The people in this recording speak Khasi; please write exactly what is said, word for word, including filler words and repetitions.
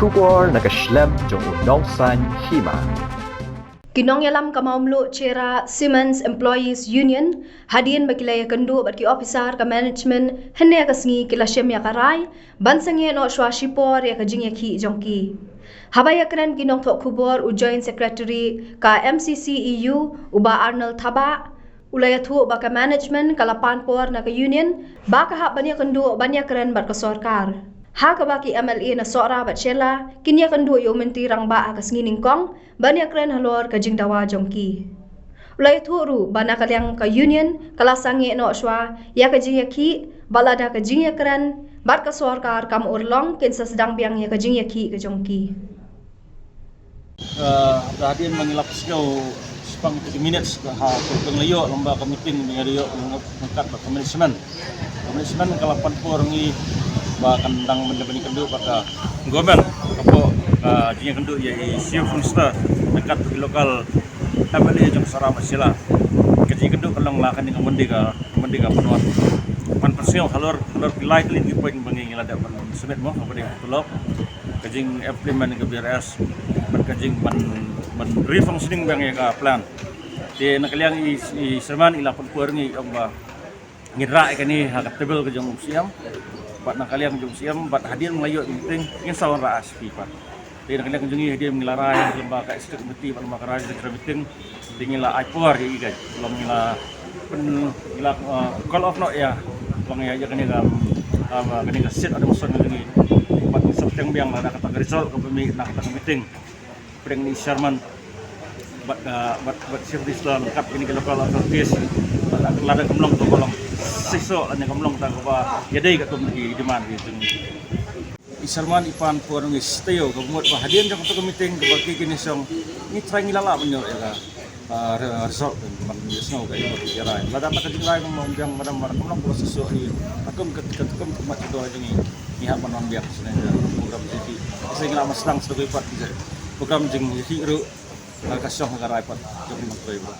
Khubor na ka shlem jong u Nongsaiñ Hima. Ki nongïalam ka Mawmluh Cherra Cements Employees Union hadien ba ki la ïakynduh bad ki officer ka management hynne ka sngi ki la shim ïa ka rai ban sangeh noh shuwa shipor ïa ka jingïakhih jong ki. Haba ïakren ki nongthoh khubor u Joint Secretary ka M C C E U u Bah Arnold Thabah, u la ïathuh ba ka management ka la pan por na ka union ba ka hap ban ïakynduh ban ïakren bad ka sorkar. Ha kaba ki M L A na Sohra bad Shella kin ïakynduh ïa u Myntri Rangbah ha ka sngi nyngkong ban ïakren halor ka jingdawa jong ki. U la ïathuh ruh ba na ka liang ka union ka la sangeh noh shuwa ïa ka jingïakhih, bad lada ka jingïakren bad ka sorkar kam urlong kin sa sdang biang ïa ka jingïakhih ka jong ki. Uh, hadien ma ngi la pynshong spang tu minutes ka ha tu peng la ïoh lamba ka meeting ma ngi la ïoh ngat ba ka management. Ka management ka la pan por ngi ba kan dang ban ïakynduh bad ka government, ka por ka jingïakynduh ïa i Chief Minister ngat tu local M L A jong Sohra bad Shella. Ka jingïakynduh ka long la kane ka Monday ka, Monday ka pynwan. Ban pynshong halor, halor ki lai tylli ki point ba ngi la dep ban submit mo, ka Monday ka tulop. Ka jing implement ka B R S, bad ka jing ban, ban refunctioning biang ïa ka plant. Te na ka liang i, i Sherman i la pynpur ngi ong ba ngin rah ïa kane ha ka table ka jong u C M, bad na ka liang jong u C M, bad hadien ma la ïoh meeting ngin sa wanrah ha S P pat. Te na ka liang jong ngi hadien ngi la rai lamba ka executive committee bad lamba ka rai ka meeting. Te ngi la ai por ïa i ka long ngi la pyn, ngi la, uh, call off noh ïa long ïa, ïa kane ka, um, kane ka sit ada muson ngi. Bad ngi sa pynbiang la da kata ka result ka pynmih na kata ka meeting. Pdeng ni Sherman bad, uh, bad, bad Chief Minister lengkap kine ki local authorities. Lada, lada kam long to ka long shisha, lada kam long tang kaba ïadei katkum ki demand ki jong ngi. I Sherman i pan por ngi stay ka mut ba hadien jong ka meeting kaba ki kine song ngi try ngi la lah ban ïoh ïa ka, ah, re-, result ban ïohsngew ka ïa ka rai. Lada ka jingrai kam long biang madam madam kam long ba shisha i ka kum ka, ka kum ka mat ka dor jong ngi. Ngi hap ban wan biang sene ka program jong ki. Sa ngi la mas lang sa ka pat ki program jong ki ruh. Ka shong ka rai pat jong ki man trei ba.